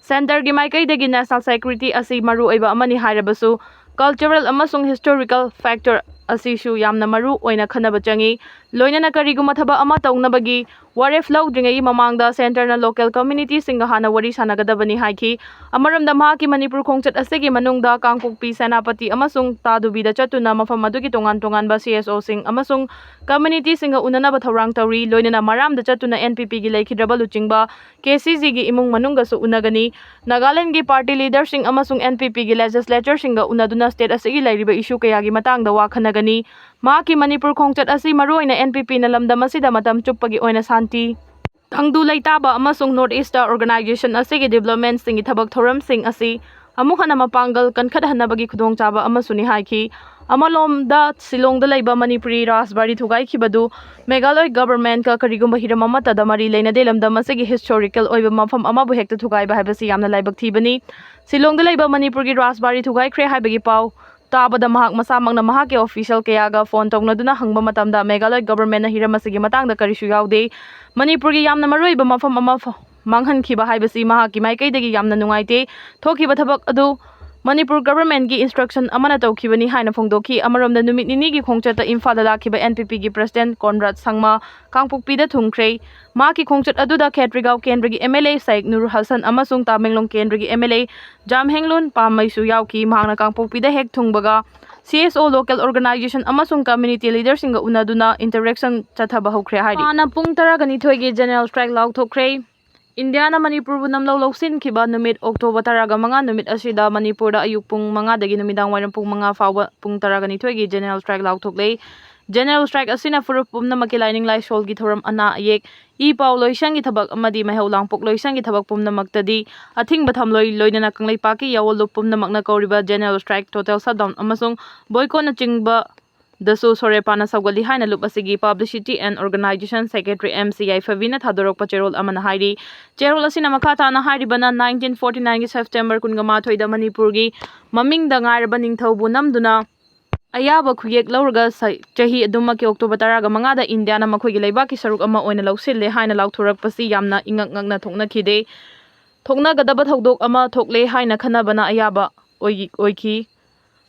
Centreꯒꯤ ꯃꯥꯏꯀꯩꯗꯒꯤ national security ꯑꯁꯤ ꯃꯔꯨꯑꯣꯏꯕ ꯑꯃꯅꯤ ꯍꯥꯏꯔꯕꯁꯨ, cultural ꯑꯃꯁꯨꯡ historical factor ꯑꯁꯤꯁꯨ ꯌꯥꯝꯅ ꯃꯔꯨ ꯑꯣꯏꯅ ꯈꯟꯅꯕ ꯆꯪꯏ꯫ ꯂꯣꯏꯅꯅ ꯀꯔꯤꯒꯨꯝꯕ ꯊꯕꯛ ꯑꯃ ꯇꯧꯅꯕꯒꯤ ꯋꯥꯔꯦꯞ ꯂꯧꯗ꯭ꯔꯤꯉꯩꯒꯤ ꯃꯃꯥꯡꯗ centreꯅ local communityꯁꯤꯡꯒ ꯍꯥꯟꯅ ꯋꯥꯔꯤ ꯁꯥꯟꯅꯒꯗꯕꯅꯤ ꯍꯥꯏꯈꯤ꯫ ꯑꯃꯔꯣꯝꯗ ꯃꯍꯥꯛꯀꯤ ꯃꯅꯤꯄꯨꯔ ꯈꯣꯡꯆꯠ ꯑꯁꯤꯒꯤ ꯃꯅꯨꯡꯗ ꯀꯥꯡꯄꯣꯛꯄꯤ, ꯁꯦꯅꯥꯄꯇꯤ ꯑꯃꯁꯨꯡ ꯇꯥꯗꯨꯕꯤꯗ ꯆꯠꯇꯨꯅ ꯃꯐꯝ ꯑꯗꯨꯒꯤ ꯇꯣꯉꯥꯟ ꯇꯣꯉꯥꯟꯕ CSOꯁꯤꯡ ꯑꯃꯁꯨꯡ communityꯁꯤꯡꯒ ꯎꯅꯅꯕ ꯊꯧꯔꯥꯡ ꯇꯧꯔꯤ꯫ ꯂꯣꯏꯅꯅ ꯃꯔꯥꯝꯗ ꯆꯠꯇꯨꯅ NPPꯒꯤ ꯂꯩꯈꯤꯗ꯭ꯔꯕ ꯂꯨꯆꯤꯡꯕ, KCGꯒꯤ ꯏꯃꯨꯡ ꯃꯅꯨꯡꯒꯁꯨ ꯎꯅꯒꯅꯤ꯫ ꯅꯥꯒꯥꯂꯦꯟꯗꯒꯤ party leaderꯁꯤꯡ ꯑꯃꯁꯨꯡ NPPꯒꯤ legislatureꯁꯤꯡꯒ ꯎꯅꯗꯨꯅ state ꯑꯁꯤꯒꯤ ꯂꯩꯔꯤꯕ issue ꯀꯌꯥꯒꯤ ꯃꯇꯥꯡꯗ ꯋꯥ ꯈꯟꯅꯒꯅꯤ꯫ ꯃꯍꯥꯛꯀꯤ ꯃꯅꯤꯄꯨꯔ ꯈꯣꯡꯆꯠ ꯑꯁꯤ ꯃꯔꯨꯑꯣꯏꯅ NPPꯅ ꯂꯝꯗꯝ ꯑꯁꯤꯗ ꯃꯇꯝ ꯆꯨꯞꯄꯒꯤ ꯑꯣꯏꯅ ꯁꯥꯟꯇꯤ, ꯇꯪꯗꯨ ꯂꯩꯇꯥꯕ ꯑꯃꯁꯨꯡ North Eastꯇ organization ꯑꯁꯤꯒꯤ developmentꯁꯤꯡꯒꯤ ꯊꯕꯛ ꯊꯧꯔꯝꯁꯤꯡ ꯑꯁꯤ ꯑꯃꯨꯛ ꯍꯟꯅ ꯃꯄꯥꯡꯒꯜ ꯀꯟꯈꯠꯍꯟꯅꯕꯒꯤ ꯈꯨꯗꯣꯡꯆꯥꯕ ꯑꯃꯁꯨꯅꯤ ꯍꯥꯏꯈꯤ꯫ ꯑꯃꯂꯣꯝꯗ, ꯁꯤꯂꯣꯡꯗ ꯂꯩꯕ ꯃꯅꯤꯄꯨꯔꯤ ꯔꯥꯖꯕꯥꯔꯤ ꯊꯨꯒꯥꯏꯈꯤꯕꯗꯨ Meghalaya governmentꯀ ꯀꯔꯤꯒꯨꯝꯕ ꯍꯤꯔꯝ ꯑꯃꯠꯇꯗ ꯃꯔꯤ ꯂꯩꯅꯗꯦ꯫ ꯂꯝꯗꯝ ꯑꯁꯤꯒꯤ historical ꯑꯣꯏꯕ ꯃꯐꯝ ꯑꯃꯕꯨ ꯍꯦꯛꯇ ꯊꯨꯒꯥꯏꯕ ꯍꯥꯏꯕꯁꯤ ꯌꯥꯝꯅ ꯂꯥꯏꯕꯛ ꯊꯤꯕꯅꯤ꯫ ꯁꯤꯂꯣꯡꯗ ꯂꯩꯕ ꯃꯅꯤꯄꯨꯔꯒꯤ ꯔꯥꯖꯕꯥꯔꯤ ꯊꯨꯒꯥꯏꯈ꯭ꯔꯦ ꯍꯥꯏꯕꯒꯤ ꯄꯥꯎ ꯇꯥꯕꯗ ꯃꯍꯥꯛ ꯃꯁꯥꯃꯛꯅ ꯃꯍꯥꯛꯀꯤ official ꯀꯌꯥꯒ phone ꯇꯧꯅꯗꯨꯅ ꯍꯪꯕ ꯃꯇꯝꯗ Meghalaya governmentꯅ ꯍꯤꯔꯝ ꯑꯁꯤꯒꯤ ꯃꯇꯥꯡꯗ ꯀꯔꯤꯁꯨ ꯌꯥꯎꯗꯦ꯫ ꯃꯅꯤꯄꯨꯔꯒꯤ ꯌꯥꯝꯅ ꯃꯔꯨꯑꯣꯏꯕ ꯃꯐꯝ ꯑꯃ ꯐ-, ꯃꯥꯡꯍꯟꯈꯤꯕ ꯍꯥꯏꯕꯁꯤ ꯃꯍꯥꯛꯀꯤ ꯃꯥꯏꯀꯩꯗꯒꯤ ꯌꯥꯝꯅ ꯅꯨꯡꯉꯥꯏꯇꯦ꯫ ꯊꯣꯛꯈꯤꯕ ꯊꯕꯛ ꯑꯗꯨ ꯃꯅꯤꯄꯨꯔ governmentꯀꯤ instruction ꯑꯃꯅ ꯇꯧꯈꯤꯕꯅꯤ ꯍꯥꯏꯅ ꯐꯣꯡꯗꯣꯛꯈꯤ꯫ ꯑꯃꯔꯣꯝꯗ, ꯅꯨꯃꯤꯠ ꯅꯤꯅꯤꯒꯤ ꯈꯣꯡꯆꯠꯇ ꯏꯝꯐꯥꯜꯗ ꯂꯥꯛꯈꯤꯕ NPPꯒꯤ president ꯀꯣꯟꯔꯥꯗ ꯁꯪꯃ ꯀꯥꯡꯄꯣꯛꯄꯤꯗ ꯊꯨꯡꯈ꯭ꯔꯦ꯫ ꯃꯍꯥꯛꯀꯤ ꯈꯣꯡꯆꯠ ꯑꯗꯨꯗ ꯈꯦꯇ꯭ꯔꯤꯒꯥꯎ ꯀꯦꯟꯗ꯭ꯔꯒꯤ MLA ꯁꯥꯏꯛ ꯅꯨꯔ ꯍꯁꯟ ꯑꯃꯁꯨꯡ ꯇꯥꯃꯦꯡꯂꯣꯡ ꯀꯦꯟꯗ꯭ꯔꯒꯤ MLA ꯖꯥꯝꯍꯦꯡꯂꯨꯟ ꯄꯥꯝꯃꯩꯁꯨ ꯌꯥꯎꯈꯤ꯫ ꯃꯍꯥꯛꯅ ꯀꯥꯡꯄꯣꯛꯄꯤꯗ ꯍꯦꯛ ꯊꯨꯡꯕꯒ CSO, local organization ꯑꯃꯁꯨꯡ community leaderꯁꯤꯡꯒ ꯎꯅꯗꯨꯅ interaction ꯆꯠꯊꯕ ꯍꯧꯈ꯭ꯔꯦ ꯍꯥꯏꯔꯤ꯫ ꯍꯥꯟꯅ ꯄꯨꯡ ꯇꯔꯥꯒ ꯅꯤꯊꯣꯏꯒꯤ general strike ꯂꯥꯎꯊꯣꯛꯈ꯭ꯔꯦ꯫ ꯏꯟꯗꯤꯌꯥꯅ ꯃꯅꯤꯄꯨꯔꯕꯨ ꯅꯝꯂꯧ ꯂꯧꯁꯤꯟꯈꯤꯕ ꯅꯨꯃꯤꯠ October ꯇꯔꯥꯒ ꯃꯉꯥ ꯅꯨꯃꯤꯠ ꯑꯁꯤꯗ ꯃꯅꯤꯄꯨꯔꯗ ꯑꯌꯨꯛ ꯄꯨꯡ ꯃꯉꯥꯗꯒꯤ ꯅꯨꯃꯤꯗꯥꯡ ꯋꯥꯏꯔꯝ ꯄꯨꯡ ꯃꯉꯥ ꯐꯥꯎꯕ ꯄꯨꯡ ꯇꯔꯥꯒ ꯅꯤꯊꯣꯏꯒꯤ general strike ꯂꯥꯎꯊꯣꯛꯂꯦ꯫ General strike ꯑꯁꯤꯅ ꯐꯨꯔꯨꯞ ꯄꯨꯝꯅꯃꯛꯀꯤ ꯂꯥꯏꯅꯤꯡ ꯂꯥꯏꯁꯣꯜꯒꯤ ꯊꯧꯔꯝ, ꯑꯅꯥ ꯑꯌꯦꯛ, ꯏ ꯄꯥꯎ ꯂꯣꯏꯁꯪꯒꯤ ꯊꯕꯛ ꯑꯃꯗꯤ ꯃꯩꯍꯧ ꯂꯥꯡꯄꯣꯛ ꯂꯣꯏꯁꯪꯒꯤ ꯊꯕꯛ ꯄꯨꯝꯅꯃꯛꯇꯗꯤ ꯑꯊꯤꯡꯕ ꯊꯝꯂꯣꯏ꯫ ꯂꯣꯏꯅꯅ ꯀꯪꯂꯩꯄꯥꯛꯀꯤ ꯌꯥꯑꯣꯟ ꯂꯨꯞ ꯄꯨꯝꯅꯃꯛꯅ ꯀꯧꯔꯤꯕ general strike, total shutdown ꯑꯃꯁꯨꯡ boycottꯅ ꯆꯤꯡꯕ ꯗꯁꯨ ꯁꯣꯔꯦꯄꯥꯅ ꯁꯧꯒꯠꯂꯤ ꯍꯥꯏꯅ ꯂꯨꯞ ꯑꯁꯤꯒꯤ publicity and organization secretary M C ꯌꯥꯏꯐꯕꯤꯅ ꯊꯥꯗꯣꯔꯛꯄ ꯆꯦꯔꯣꯜ ꯑꯃꯅ ꯍꯥꯏꯔꯤ꯫ ꯆꯦꯔꯣꯜ ꯑꯁꯤꯅ ꯃꯈꯥ ꯇꯥꯅ ꯍꯥꯏꯔꯤꯕꯅ, nineteen forty nineꯒꯤ September ꯀꯨꯟꯒ ꯃꯥꯊꯣꯏꯗ ꯃꯅꯤꯄꯨꯔꯒꯤ ꯃꯃꯤꯡꯗ ꯉꯥꯏꯔꯕ ꯅꯤꯡꯊꯧꯕꯨ ꯅꯝꯗꯨꯅ ꯑꯌꯥꯕ ꯈꯨꯌꯦꯛ ꯂꯧꯔꯒ ꯁ-, ꯆꯍꯤ ꯑꯗꯨꯃꯛꯀꯤ October ꯇꯔꯥꯒ ꯃꯉꯥꯗ ꯏꯟꯗꯤꯌꯥꯅ ꯃꯈꯣꯏꯒꯤ ꯂꯩꯕꯥꯛꯀꯤ ꯁꯔꯨꯛ ꯑꯃ ꯑꯣꯏꯅ ꯂꯧꯁꯤꯜꯂꯦ ꯍꯥꯏꯅ ꯂꯥꯎꯊꯣꯔꯛꯄꯁꯤ ꯌꯥꯝꯅ ꯏꯉꯛ ꯉꯛꯅ ꯊꯣꯛꯅꯈꯤꯗꯦ꯫ ꯊꯣꯛꯅꯒꯗꯕ ꯊꯧꯗꯣꯛ ꯑꯃ ꯊꯣꯛꯂꯦ ꯍꯥꯏꯅ ꯈꯟꯅꯕꯅ ꯑꯌꯥꯕ ꯑꯣꯏ-, ꯑꯣꯏꯈꯤ꯫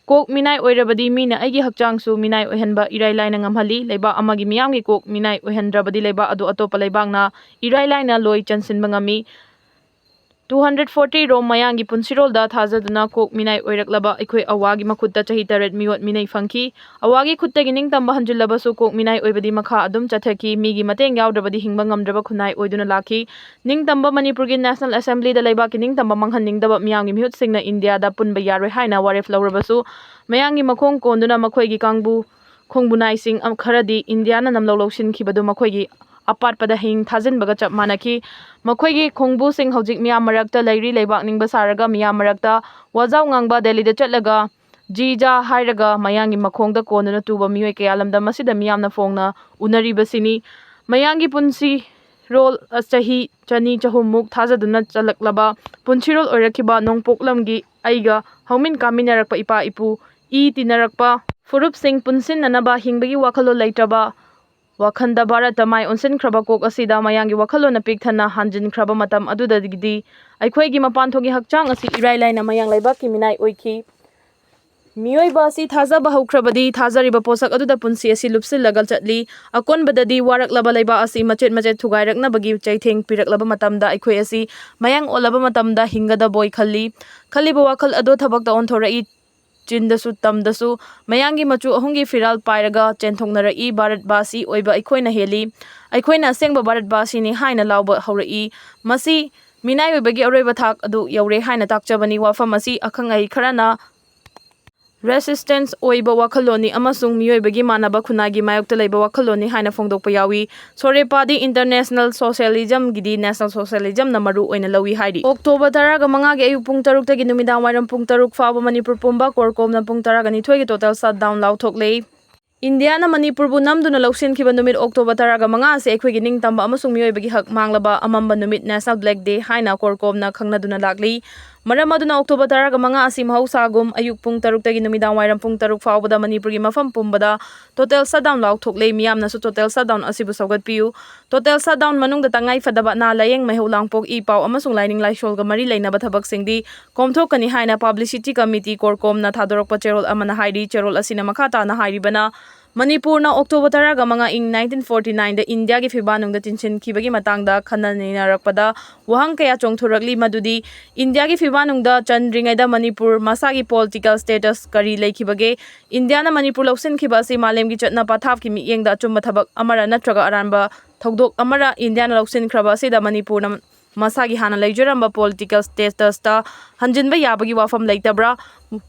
ꯀꯣꯛ ꯃꯤꯅꯥꯏ ꯑꯣꯏꯔꯕꯗꯤ ꯃꯤꯅ ꯑꯩꯒꯤ ꯍꯛꯆꯥꯡꯁꯨ ꯃꯤꯅꯥꯏ ꯑꯣꯏꯍꯟꯕ ꯏꯔꯥꯏ ꯂꯥꯏꯅ ꯉꯝꯍꯜꯂꯤ꯫ ꯂꯩꯕꯥꯛ ꯑꯃꯒꯤ ꯃꯤꯌꯥꯝꯒꯤ ꯀꯣꯛ ꯃꯤꯅꯥꯏ ꯑꯣꯏꯍꯟꯗ꯭ꯔꯕꯗꯤ ꯂꯩꯕꯥꯛ ꯑꯗꯨ ꯑꯇꯣꯞꯄ ꯂꯩꯕꯥꯛꯅ ꯏꯔꯥꯏ ꯂꯥꯏꯅ ꯂꯣꯏ ꯆꯟꯁꯤꯟꯕ ꯉꯝꯃꯤ꯫ Two hundred forty ꯔꯣꯝ ꯃꯌꯥꯡꯒꯤ ꯄꯨꯟꯁꯤꯔꯣꯜꯗ ꯊꯥꯖꯗꯨꯅ ꯀꯣꯛ ꯃꯤꯅꯥꯏ ꯑꯣꯏꯔꯛꯂꯕ ꯑꯩꯈꯣꯏ ꯑꯋꯥꯒꯤ ꯃꯈꯨꯠꯇ ꯆꯍꯤ ꯇꯔꯦꯠ ꯃꯤꯑꯣꯠ ꯃꯤꯅꯩ ꯐꯪꯈꯤ꯫ ꯑꯋꯥꯒꯤ ꯈꯨꯠꯇꯒꯤ ꯅꯤꯡꯇꯝꯕ ꯍꯟꯖꯤꯜꯂꯕꯁꯨ ꯀꯣꯛ ꯃꯤꯅꯥꯏ ꯑꯣꯏꯕꯗꯤ ꯃꯈꯥ ꯑꯗꯨꯝ ꯆꯠꯊꯈꯤ꯫ ꯃꯤꯒꯤ ꯃꯇꯦꯡ ꯌꯥꯎꯗ꯭ꯔꯕꯗꯤ ꯍꯤꯡꯕ ꯉꯝꯗ꯭ꯔꯕ ꯈꯨꯟꯅꯥꯏ ꯑꯣꯏꯗꯨꯅ ꯂꯥꯛꯈꯤ꯫ ꯅꯤꯡꯇꯝꯕ ꯃꯅꯤꯄꯨꯔꯒꯤ National Assemblyꯗ ꯂꯩꯕꯥꯛꯀꯤ ꯅꯤꯡꯇꯝꯕ ꯃꯥꯡꯍꯟꯅꯤꯡꯗꯕ ꯃꯤꯌꯥꯝꯒꯤ ꯃꯤꯍꯨꯠꯁꯤꯡꯅ ꯏꯟꯗꯤꯌꯥꯗ ꯄꯨꯟꯕ ꯌꯥꯔꯣꯏ ꯍꯥꯏꯅ ꯋꯥꯔꯦꯞ ꯂꯧꯔꯕꯁꯨ ꯃꯌꯥꯡꯒꯤ ꯃꯈꯣꯡ ꯀꯣꯟꯗꯨꯅ ꯃꯈꯣꯏꯒꯤ ꯀꯥꯡꯕꯨ ꯈꯣꯡꯕꯨ ꯅꯥꯏꯁꯤꯡ ꯑꯃ ꯈꯔꯗꯤ ꯏꯟꯗꯤꯌꯥꯅ ꯅꯝꯂꯧ ꯂꯧꯁꯤꯟꯈꯤꯕꯗꯨ ꯃꯈꯣꯏꯒꯤ ꯑꯄꯥꯠꯄꯗ ꯍꯌꯤꯡ ꯊꯥꯖꯤꯟꯕꯒ ꯆꯞ ꯃꯥꯟꯅꯈꯤ꯫ ꯃꯈꯣꯏꯒꯤ ꯈꯣꯡꯕꯨꯁꯤꯡ ꯍꯧꯖꯤꯛ ꯃꯤꯌꯥꯝ ꯃꯔꯛꯇ ꯂꯩꯔꯤ꯫ ꯂꯩꯕꯥꯛ ꯅꯤꯡꯕ ꯁꯥꯔꯒ ꯃꯤꯌꯥꯝ ꯃꯔꯛꯇ ꯋꯥꯖꯥꯎ ꯉꯥꯡꯕ ꯗꯦꯜꯂꯤꯗ ꯆꯠꯂꯒ ꯖꯤ ꯖꯥ ꯍꯥꯏꯔꯒ ꯃꯌꯥꯡꯒꯤ ꯃꯈꯣꯡꯗ ꯀꯣꯟꯗꯨꯅ ꯇꯨꯕ ꯃꯤꯑꯣꯏ ꯀꯌꯥ ꯂꯝꯗꯝ ꯑꯁꯤꯗ ꯃꯤꯌꯥꯝꯅ ꯐꯣꯡꯅ ꯎꯅꯔꯤꯕꯁꯤꯅꯤ꯫ ꯃꯌꯥꯡꯒꯤ ꯄꯨꯟꯁꯤꯔꯣꯜ ꯆꯍꯤ ꯆꯅꯤ ꯆꯍꯨꯝꯃꯨꯛ ꯊꯥꯖꯗꯨꯅ ꯆꯠꯂꯛꯂꯕ ꯄꯨꯟꯁꯤꯔꯣꯜ ꯑꯣꯏꯔꯛꯈꯤꯕ ꯅꯣꯡꯄꯣꯛꯂꯝꯒꯤ ꯑꯩꯒ ꯍꯧꯃꯤꯟ ꯀꯥꯃꯤꯟꯅꯔꯛꯄ ꯏꯄꯥ ꯏꯄꯨ, ꯏ ꯇꯤꯟꯅꯔꯛꯄ ꯐꯨꯔꯨꯞꯁꯤꯡ ꯄꯨꯟꯁꯤꯟꯅꯅꯕ ꯍꯤꯡꯕꯒꯤ ꯋꯥꯈꯜꯂꯣꯟ ꯂꯩꯇ꯭ꯔꯕ ꯋꯥꯈꯜꯗ ꯚꯥꯔꯠꯇ ꯃꯥꯏ ꯑꯣꯟꯁꯤꯟꯈ꯭ꯔꯕ ꯀꯣꯛ ꯑꯁꯤꯗ ꯃꯌꯥꯡꯒꯤ ꯋꯥꯈꯜꯂꯣꯟꯅ ꯄꯤꯛ ꯊꯟꯅ ꯍꯟꯖꯤꯟꯈ꯭ꯔꯕ ꯃꯇꯝ ꯑꯗꯨꯗꯒꯤꯗꯤ ꯑꯩꯈꯣꯏꯒꯤ ꯃꯄꯥꯟꯊꯣꯡꯒꯤ ꯍꯛꯆꯥꯡ ꯑꯁꯤ ꯏꯔꯥꯏ ꯂꯥꯏꯅ ꯃꯌꯥꯡ ꯂꯩꯕꯥꯛꯀꯤ ꯃꯤꯅꯥꯏ ꯑꯣꯏꯈꯤ꯫ ꯃꯤꯑꯣꯏꯕ ꯑꯁꯤ ꯊꯥꯖꯕ ꯍꯧꯈ꯭ꯔꯕꯗꯤ ꯊꯥꯖꯔꯤꯕ ꯄꯣꯠꯁꯛ ꯑꯗꯨꯗ ꯄꯨꯟꯁꯤ ꯑꯁꯤ ꯂꯨꯞꯁꯤꯜꯂꯒ ꯆꯠꯂꯤ꯫ ꯑꯀꯣꯟꯕꯗꯗꯤ ꯋꯥꯔꯛꯂꯕ ꯂꯩꯕꯥꯛ ꯑꯁꯤ ꯃꯆꯦꯠ ꯃꯆꯦꯠ ꯊꯨꯒꯥꯏꯔꯛꯅꯕꯒꯤ ꯆꯩꯊꯦꯡ ꯄꯤꯔꯛꯂꯕ ꯃꯇꯝꯗ ꯑꯩꯈꯣꯏ ꯑꯁꯤ ꯃꯌꯥꯡ ꯑꯣꯜꯂꯕ ꯃꯇꯝꯗ ꯍꯤꯡꯒꯗꯕꯣꯏ ꯈꯜꯂꯤ꯫ ꯈꯜꯂꯤꯕ ꯋꯥꯈꯜ ꯑꯗꯣ ꯊꯕꯛꯇ ꯑꯣꯟꯊꯣꯔꯛꯏ꯫ ꯆꯤꯟꯗꯁꯨ ꯇꯝꯗꯁꯨ ꯃꯌꯥꯡꯒꯤ ꯃꯆꯨ ꯑꯍꯨꯝꯒꯤ ꯐꯤꯔꯥꯜ ꯄꯥꯏꯔꯒ ꯆꯦꯟꯊꯣꯛꯅꯔꯛꯏ꯫ ꯚꯥꯔꯠꯕꯥꯁꯤ ꯑꯣꯏꯕ ꯑꯩꯈꯣꯏꯅ ꯍꯦꯜꯂꯤ꯫ ꯑꯩꯈꯣꯏꯅ ꯑꯁꯦꯡꯕ ꯚꯥꯔꯠꯕꯥꯁꯤꯅꯤ ꯍꯥꯏꯅ ꯂꯥꯎꯕ ꯍꯧꯔꯛꯏ꯫ ꯃꯁꯤ ꯃꯤꯅꯥꯏ ꯑꯣꯏꯕꯒꯤ ꯑꯔꯣꯏꯕ ꯊꯥꯛ ꯑꯗꯨ ꯌꯧꯔꯦ ꯍꯥꯏꯅ ꯇꯥꯛꯆꯕꯅꯤ꯫ ꯋꯥꯐꯝ ꯑꯁꯤ ꯑꯈꯪ ꯑꯍꯩ ꯈꯔꯅ resistance ꯑꯣꯏꯕ ꯋꯥꯈꯜꯂꯣꯟꯅꯤ ꯑꯃꯁꯨꯡ ꯃꯤꯑꯣꯏꯕꯒꯤ ꯃꯥꯟꯅꯕ ꯈꯨꯟꯅꯥꯏꯒꯤ ꯃꯥꯌꯣꯛꯇ ꯂꯩꯕ ꯋꯥꯈꯜꯂꯣꯟꯅꯤ ꯍꯥꯏꯅ ꯐꯣꯡꯗꯣꯛꯄ ꯌꯥꯎꯏ꯫ ꯁꯣꯔꯦꯄꯥꯗꯤ international socialismꯒꯤꯗꯤ national socialismꯅ ꯃꯔꯨ ꯑꯣꯏꯅ ꯂꯧꯏ ꯍꯥꯏꯔꯤ꯫ ꯑꯣꯛꯇꯣꯕꯔ ꯇꯔꯥꯒ ꯃꯉꯥꯒꯤ ꯑꯌꯨꯛ ꯄꯨꯡ ꯇꯔꯨꯛꯇꯒꯤ ꯅꯨꯃꯤꯗꯥꯡ ꯋꯥꯏꯔꯝ ꯄꯨꯡ ꯇꯔꯨꯛ ꯐꯥꯎꯕ ꯃꯅꯤꯄꯨꯔ ꯄꯨꯝꯕ ꯀꯣꯔꯀꯣꯝꯅ ꯄꯨꯡ ꯇꯔꯥꯒ ꯅꯤꯊꯣꯏꯒꯤ total shutdown ꯂꯥꯎꯊꯣꯛꯂꯦ꯫ ꯏꯟꯗꯤꯌꯥꯅ ꯃꯅꯤꯄꯨꯔꯕꯨ ꯅꯝꯗꯨꯅ ꯂꯧꯁꯤꯟꯈꯤꯕ ꯅꯨꯃꯤꯠ ꯑꯣꯛꯇꯣꯕꯔ ꯇꯔꯥꯒ ꯃꯉꯥ ꯑꯁꯤ ꯑꯩꯈꯣꯏꯒꯤ ꯅꯤꯡꯇꯝꯕ ꯑꯃꯁꯨꯡ ꯃꯤꯑꯣꯏꯕꯒꯤ ꯍꯛ ꯃꯥꯡꯂꯕ ꯑꯃꯝꯕ ꯅꯨꯃꯤꯠ, National Black Day ꯍꯥꯏꯅ ꯀꯣꯔꯀꯣꯝꯅ ꯈꯪꯅꯗꯨꯅ ꯂꯥꯛꯂꯤ꯫ ꯃꯔꯝ ꯑꯗꯨꯅ October ꯇꯔꯥꯒ ꯃꯉꯥ ꯑꯁꯤ ꯃꯍꯧꯁꯥꯒꯨꯝ ꯑꯌꯨꯛ ꯄꯨꯡ ꯇꯔꯨꯛꯇꯒꯤ ꯅꯨꯃꯤꯗꯥꯡ ꯋꯥꯏꯔꯝ ꯄꯨꯡ ꯇꯔꯨꯛ ꯐꯥꯎꯕꯗ ꯃꯅꯤꯄꯨꯔꯒꯤ ꯃꯐꯝ ꯄꯨꯝꯕꯗ total shutdown ꯂꯥꯎꯊꯣꯛꯂꯦ꯫ ꯃꯤꯌꯥꯝꯅꯁꯨ total shutdown ꯑꯁꯤꯕꯨ ꯁꯧꯒꯠꯄꯤꯌꯨ꯫ Total shutdown ꯃꯅꯨꯡꯗ ꯇꯉꯥꯏ ꯐꯗꯕ ꯑꯅꯥ ꯂꯥꯌꯦꯡ, ꯃꯩꯍꯧ ꯂꯥꯡꯄꯣꯛ, ꯏ ꯄꯥꯎ ꯑꯃꯁꯨꯡ ꯂꯥꯏꯅꯤꯡ ꯂꯥꯏꯁꯣꯜꯒ ꯃꯔꯤ ꯂꯩꯅꯕ ꯊꯕꯛꯁꯤꯡꯗꯤ ꯀꯣꯝꯊꯣꯛꯀꯅꯤ ꯍꯥꯏꯅ Publicity Committee, CORCOM ꯅ ꯊꯥꯗꯣꯔꯛꯄ ꯆꯦꯔꯣꯜ ꯑꯃꯅ ꯍꯥꯏꯔꯤ꯫ ꯆꯦꯔꯣꯜ ꯑꯁꯤꯅ ꯃꯈꯥ ꯇꯥꯅ ꯍꯥꯏꯔꯤꯕꯅ, ꯃꯅꯤꯄꯨꯔꯅ October ꯇꯔꯥꯒ ꯃꯉꯥ, ꯏꯪ nineteen forty nine ꯗ ꯏꯟꯗꯤꯌꯥꯒꯤ ꯐꯤꯕꯥꯛꯅꯨꯡꯗ ꯆꯤꯟꯁꯤꯟꯈꯤꯕꯒꯤ ꯃꯇꯥꯡꯗ ꯈꯟꯅ ꯅꯩꯅꯔꯛꯄꯗ ꯋꯥꯍꯪ ꯀꯌꯥ ꯆꯣꯡꯊꯣꯔꯛꯂꯤ꯫ ꯃꯗꯨꯗꯤ ꯏꯟꯗꯤꯌꯥꯒꯤ ꯐꯤꯕꯥꯛꯅꯨꯡꯗ ꯆꯟꯗ꯭ꯔꯤꯉꯩꯗ ꯃꯅꯤꯄꯨꯔ ꯃꯁꯥꯒꯤ political status ꯀꯔꯤ ꯂꯩꯈꯤꯕꯒꯦ? ꯏꯟꯗꯤꯌꯥꯅ ꯃꯅꯤꯄꯨꯔ ꯂꯧꯁꯤꯟꯈꯤꯕ ꯑꯁꯤ ꯃꯥꯂꯦꯝꯒꯤ ꯆꯠꯅ ꯄꯊꯥꯞꯀꯤ ꯃꯤꯠꯌꯦꯡꯗ ꯑꯆꯨꯝꯕ ꯊꯕꯛ ꯑꯃꯔ ꯅꯠꯇ꯭ꯔꯒ ꯑꯔꯥꯟꯕ ꯊꯧꯗꯣꯛ ꯑꯃꯔ? ꯏꯟꯗꯤꯌꯥꯅ ꯂꯧꯁꯤꯟꯈ꯭ꯔꯕ ꯑꯁꯤꯗ ꯃꯅꯤꯄꯨꯔꯅ ꯃꯁꯥꯒꯤ ꯍꯥꯟꯅ ꯂꯩꯖꯔꯝꯕ political status ꯇ ꯍꯟꯖꯤꯟꯕ ꯌꯥꯕꯒꯤ ꯋꯥꯐꯝ ꯂꯩꯇꯕ꯭ꯔꯥ?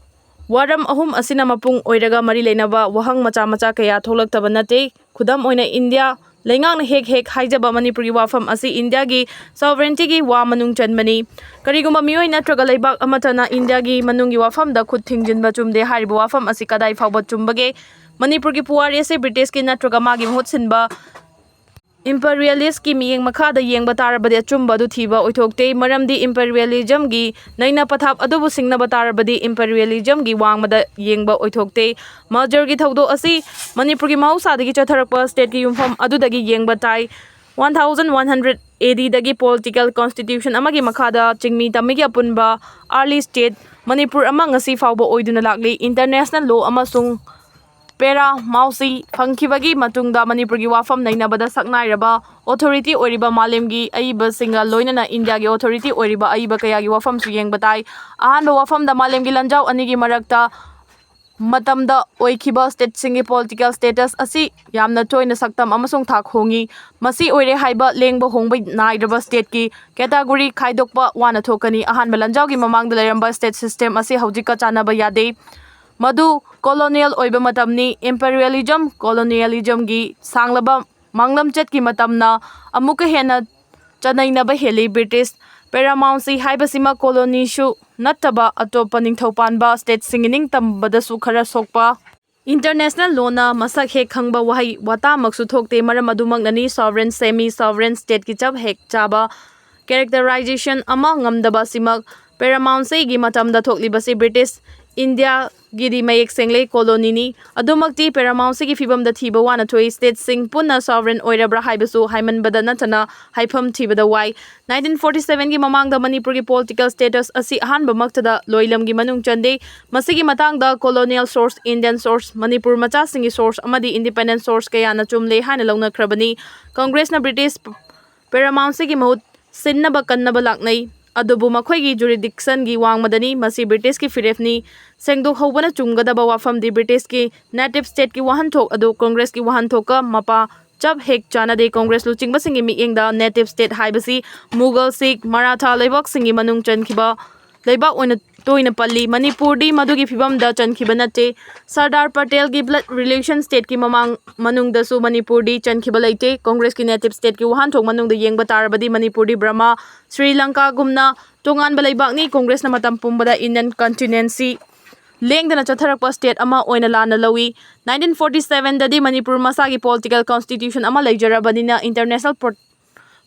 ꯋꯥꯔꯝ ꯑꯍꯨꯝ ꯑꯁꯤꯅ ꯃꯄꯨꯡ ꯑꯣꯏꯔꯒ ꯃꯔꯤ ꯂꯩꯅꯕ ꯋꯥꯍꯪ ꯃꯆꯥ ꯃꯆꯥ ꯀꯌꯥ ꯊꯣꯛꯂꯛꯇꯕ ꯅꯠꯇꯦ꯫ ꯈꯨꯗꯝ ꯑꯣꯏꯅ, ꯏꯟꯗꯤꯌꯥ ꯂꯩꯉꯥꯛꯅ ꯍꯦꯛ ꯍꯦꯛ ꯍꯥꯏꯖꯕ ꯃꯅꯤꯄꯨꯔꯒꯤ ꯋꯥꯐꯝ ꯑꯁꯤ ꯏꯟꯗꯤꯌꯥꯒꯤ sovereignty ꯒꯤ ꯋꯥ ꯃꯅꯨꯡ ꯆꯟꯕꯅꯤ꯫ ꯀꯔꯤꯒꯨꯝꯕ ꯃꯤꯑꯣꯏ ꯅꯠꯇ꯭ꯔꯒ ꯂꯩꯕꯥꯛ ꯑꯃꯠꯇꯅ ꯏꯟꯗꯤꯌꯥꯒꯤ ꯃꯅꯨꯡꯒꯤ ꯋꯥꯐꯝꯗ ꯈꯨꯠ ꯊꯤꯡꯖꯤꯟꯕ ꯆꯨꯝꯗꯦ ꯍꯥꯏꯔꯤꯕ ꯋꯥꯐꯝ ꯑꯁꯤ ꯀꯗꯥꯏ ꯐꯥꯎꯕ ꯆꯨꯝꯕꯒꯦ? ꯃꯅꯤꯄꯨꯔꯒꯤ ꯄꯨꯋꯥꯔꯤ ꯑꯁꯤ British ꯀꯤ ꯅꯠꯇ꯭ꯔꯒ ꯃꯥꯒꯤ ꯃꯍꯨꯠ ꯁꯤꯟꯕ imperialist ꯀꯤ ꯃꯤꯠꯌꯦꯡ ꯃꯈꯥꯗ ꯌꯦꯡꯕ ꯇꯥꯔꯕꯗꯤ ꯑꯆꯨꯝꯕ ꯑꯗꯨ ꯊꯤꯕ ꯑꯣꯏꯊꯣꯛꯇꯦ, ꯃꯔꯝꯗꯤ imperialism ꯒꯤ ꯅꯩꯅ ꯄꯊꯥꯞ ꯑꯗꯨꯕꯨ ꯁꯤꯡꯅꯕ ꯇꯥꯔꯕꯗꯤ imperialism ꯒꯤ ꯋꯥꯡꯃꯗ ꯌꯦꯡꯕ ꯑꯣꯏꯊꯣꯛꯇꯦ꯫ Merger ꯒꯤ ꯊꯧꯗꯣꯛ ꯑꯁꯤ ꯃꯅꯤꯄꯨꯔꯒꯤ ꯃꯍꯧꯁꯥꯗꯒꯤ ꯆꯠꯊꯔꯛꯄ state ꯀꯤ ꯌꯨꯝꯐꯝ ꯑꯗꯨꯗꯒꯤ ꯌꯦꯡꯕ ꯇꯥꯏ꯫ One thousand one hundred A D ꯗꯒꯤ political constitution ꯑꯃꯒꯤ ꯃꯈꯥꯗ ꯆꯤꯡꯃꯤ ꯇꯝꯃꯤꯒꯤ ꯑꯄꯨꯟꯕ early state ꯃꯅꯤꯄꯨꯔ ꯑꯃ ꯉꯁꯤ ꯐꯥꯎꯕ ꯑꯣꯏꯗꯨꯅ ꯂꯥꯛꯂꯤ꯫ International law ꯑꯃꯁꯨꯡ ꯄꯦꯔꯥ ꯃꯥꯎꯁꯤ ꯐꯪꯈꯤꯕꯒꯤ ꯃꯇꯨꯡꯗ ꯃꯅꯤꯄꯨꯔꯒꯤ ꯋꯥꯐꯝ ꯅꯩꯅꯕꯗ ꯁꯛꯅꯥꯏꯔꯕ authority ꯑꯣꯏꯔꯤꯕ ꯃꯥꯂꯦꯝꯒꯤ ꯑꯏꯕꯁꯤꯡꯒ ꯂꯣꯏꯅꯅ ꯏꯟꯗꯤꯌꯥꯒꯤ authority ꯑꯣꯏꯔꯤꯕ ꯑꯏꯕ ꯀꯌꯥꯒꯤ ꯋꯥꯐꯝꯁꯨ ꯌꯦꯡꯕ ꯇꯥꯏ꯫ ꯑꯍꯥꯟꯕ ꯋꯥꯐꯝꯗ, ꯃꯥꯂꯦꯝꯒꯤ ꯂꯥꯟꯖꯥꯎ ꯑꯅꯤꯒꯤ ꯃꯔꯛꯇ ꯃꯇꯝꯗ ꯑꯣꯏꯈꯤꯕ state ꯁꯤꯡꯒꯤ political status ꯑꯁꯤ ꯌꯥꯝꯅ ꯇꯣꯏꯅ ꯁꯛꯇꯝ ꯑꯃꯁꯨꯡ ꯊꯥꯛ ꯍꯣꯡꯏ꯫ ꯃꯁꯤ ꯑꯣꯏꯔꯦ ꯍꯥꯏꯕ ꯂꯦꯡꯕ ꯍꯣꯡꯕ ꯅꯥꯏꯗ꯭ꯔꯕ state ꯀꯤ category ꯈꯥꯏꯗꯣꯛꯄ ꯋꯥꯅ ꯊꯣꯛꯀꯅꯤ꯫ ꯑꯍꯥꯟꯕ ꯂꯥꯟꯖꯥꯎꯒꯤ ꯃꯃꯥꯡꯗ ꯂꯩꯔꯝꯕ state system ꯑꯁꯤ ꯍꯧꯖꯤꯛꯀ ꯆꯥꯟꯅꯕ ꯌꯥꯗꯦ꯫ ꯃꯗꯨ colonial ꯑꯣꯏꯕ ꯃꯇꯝꯅꯤ꯫ Imperialism, colonialism ꯒꯤ ꯁꯥꯡꯂꯕ ꯃꯥꯡꯂꯝꯆꯠꯀꯤ ꯃꯇꯝꯅ ꯑꯃꯨꯛꯀ ꯍꯦꯟꯅ ꯆꯅꯩꯅꯕ ꯍꯦꯜꯂꯤ꯫ British paramountcy ꯍꯥꯏꯕꯁꯤꯃꯛ colony ꯁꯨ ꯅꯠꯇꯕ ꯑꯇꯣꯞꯄ ꯅꯤꯡꯊꯧ ꯄꯥꯟꯕ state ꯁꯤꯡꯒꯤ ꯅꯤꯡꯇꯝꯕꯗꯁꯨ ꯈꯔ ꯁꯣꯛꯄ international law ꯅ ꯃꯁꯛ ꯍꯦꯛ ꯈꯪꯕ ꯋꯥꯍꯩ ꯋꯥꯇꯥꯃꯛꯁꯨ ꯊꯣꯛꯇꯦ꯫ ꯃꯔꯝ ꯑꯗꯨꯃꯛꯅꯅꯤ sovereign, semi sovereign state ꯀꯤ ꯆꯞ ꯍꯦꯛ ꯆꯥꯕ characterization ꯑꯃ ꯉꯝꯗꯕ ꯑꯁꯤꯃꯛ Paramountcyꯒꯤ ꯃꯇꯝꯗ ꯊꯣꯛꯂꯤꯕꯁꯤ British Indiaꯒꯤꯗꯤ ꯃꯌꯦꯛ ꯁꯦꯡꯂꯦ, colonyꯅꯤ꯫ ꯑꯗꯨꯃꯛꯇꯤ Paramountcyꯒꯤ ꯐꯤꯕꯝꯗ ꯊꯤꯕ ꯋꯥꯅ ꯊꯣꯛꯏ꯫ Statesꯁꯤꯡ ꯄꯨꯟꯅ sovereign ꯑꯣꯏꯔꯕ꯭ꯔꯥ ꯍꯥꯏꯕꯁꯨ ꯍꯥꯏꯃꯟꯕꯗ ꯅꯠꯇꯅ ꯍꯥꯏꯐꯝ ꯊꯤꯕꯗ ꯋꯥꯏ꯫ Nineteen forty sevenꯒꯤ ꯃꯃꯥꯡꯗ ꯃꯅꯤꯄꯨꯔꯒꯤ political status ꯑꯁꯤ ꯑꯍꯥꯟꯕꯃꯛꯇꯗ ꯂꯣꯏꯂꯝꯒꯤ ꯃꯅꯨꯡ ꯆꯟꯗꯦ꯫ ꯃꯁꯤꯒꯤ ꯃꯇꯥꯡꯗ colonial source, Indian source, Manipur ꯃꯆꯥꯁꯤꯡꯒꯤ source ꯑꯃꯗꯤ independent source ꯀꯌꯥꯅ ꯆꯨꯝꯂꯦ ꯍꯥꯏꯅ ꯂꯧꯅꯈ꯭ꯔꯕꯅꯤ꯫ Congressꯅ British Paramountcyꯒꯤ ꯃꯍꯨꯠ ꯁꯤꯟꯅꯕ ꯀꯟꯅꯕ ꯂꯥꯛꯅꯩ꯫ ꯑꯗꯨꯕꯨ ꯃꯈꯣꯏꯒꯤ jurisdictionꯒꯤ ꯋꯥꯡꯃꯗꯅꯤ꯫ ꯃꯁꯤ Britishꯀꯤ ꯐꯤꯔꯦꯞꯅꯤ꯫ ꯁꯦꯡꯗꯣꯛꯍꯧꯕꯅ ꯆꯨꯝꯒꯗꯕ ꯋꯥꯐꯝꯗꯤ Britishꯀꯤ native stateꯀꯤ ꯋꯥꯍꯟꯊꯣꯛ ꯑꯗꯨ Congressꯀꯤ ꯋꯥꯍꯟꯊꯣꯛꯀ ꯃꯄꯥ ꯆꯞ ꯍꯦꯛ ꯆꯥꯟꯅꯗꯦ꯫ Congress ꯂꯨꯆꯤꯡꯕꯁꯤꯡꯒꯤ ꯃꯤꯠꯌꯦꯡꯗ native state ꯍꯥꯏꯕꯁꯤ Mughal, Sikh, Maratha ꯂꯩꯕꯥꯛꯁꯤꯡꯒꯤ ꯃꯅꯨꯡ ꯆꯟꯈꯤꯕ ꯂꯩꯕꯥꯛ ꯑꯣꯏꯅ ꯇꯣꯏꯅ ꯄꯜꯂꯤ꯫ ꯃꯅꯤꯄꯨꯔꯗꯤ ꯃꯗꯨꯒꯤ ꯐꯤꯕꯝꯗ ꯆꯟꯈꯤꯕ ꯅꯠꯇꯦ꯫ ꯁꯔꯗꯥꯔ ꯄꯇꯦꯜꯒꯤ blood relation stateꯀꯤ ꯃꯃꯥꯡ ꯃꯅꯨꯡꯗꯁꯨ ꯃꯅꯤꯄꯨꯔꯗꯤ ꯆꯟꯈꯤꯕ ꯂꯩꯇꯦ꯫ Congressꯀꯤ native stateꯀꯤ ꯋꯥꯍꯟꯊꯣꯛ ꯃꯅꯨꯡꯗ ꯌꯦꯡꯕ ꯇꯥꯔꯕꯗꯤ ꯃꯅꯤꯄꯨꯔꯗꯤ ꯕꯔꯃꯥ, ꯁ꯭ꯔꯤ ꯂꯪꯀꯥꯒꯨꯝꯅ ꯇꯣꯉꯥꯟꯕ ꯂꯩꯕꯥꯛꯅꯤ꯫ Congressꯅ ꯃꯇꯝ ꯄꯨꯝꯕꯗ Indian continentꯁꯤ ꯂꯦꯡꯗꯅ ꯆꯠꯊꯔꯛꯄ state ꯑꯃ ꯑꯣꯏꯅ ꯂꯥꯟꯅ ꯂꯧꯏ꯫ Nineteen forty sevenꯗꯗꯤ ꯃꯅꯤꯄꯨꯔ ꯃꯁꯥꯒꯤ political constitution ꯑꯃ ꯂꯩꯖꯔꯕꯅꯤꯅ international pro-,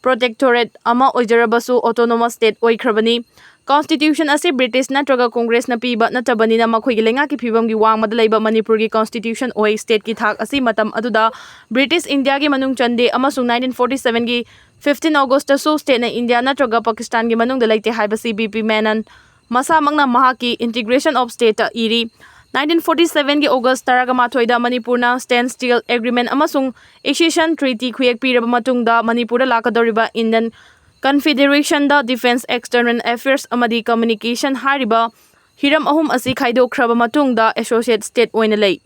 protectorate ꯑꯃ ꯑꯣꯏꯖꯔꯕꯁꯨ autonomous state ꯑꯣꯏꯈ꯭ꯔꯕꯅꯤ꯫ Constitution ꯑꯁꯤ British ꯅꯠꯇ꯭ꯔꯒ Congressꯅ ꯄꯤꯕ ꯅꯠꯇꯕꯅꯤꯅ ꯃꯈꯣꯏꯒꯤ ꯂꯩꯉꯥꯛꯀꯤ ꯐꯤꯕꯝꯒꯤ ꯋꯥꯡꯃꯗ ꯂꯩꯕ ꯃꯅꯤꯄꯨꯔꯒꯤ constitution ꯑꯣꯏ꯫ Stateꯀꯤ ꯊꯥꯛ ꯑꯁꯤ ꯃꯇꯝ ꯑꯗꯨꯗ British Indiaꯒꯤ ꯃꯅꯨꯡ ꯆꯟꯗꯦ ꯑꯃꯁꯨꯡ nineteen forty sevenꯒꯤ fifteen Augustꯇꯁꯨ stateꯅ India ꯅꯠꯇ꯭ꯔꯒ Pakistanꯒꯤ ꯃꯅꯨꯡꯗ ꯂꯩꯇꯦ ꯍꯥꯏꯕꯁꯤ B P Menon ꯃꯁꯥꯃꯛꯅ ꯃꯍꯥꯛꯀꯤ Integration of Stateꯇ ꯏꯔꯤ꯫ Nineteen forty sevenꯒꯤ August ꯇꯔꯥꯃꯥꯊꯣꯏꯗ ꯃꯅꯤꯄꯨꯔꯅ Standstill Agreement ꯑꯃꯁꯨꯡ Accession Treaty ꯈꯨꯌꯦꯛ ꯄꯤꯔꯕ ꯃꯇꯨꯡꯗ ꯃꯅꯤꯄꯨꯔꯗ ꯂꯥꯛꯀꯗꯧꯔꯤꯕ Indian Confederationꯗ defence, external affairs ꯑꯃꯗꯤ communication ꯍꯥꯏꯔꯤꯕ ꯍꯤꯔꯝ ꯑꯍꯨꯝ ꯑꯁꯤ ꯈꯥꯏꯗꯣꯛꯈ꯭ꯔꯕ ꯃꯇꯨꯡꯗ associate state ꯑꯣꯏꯅ ꯂꯩ꯫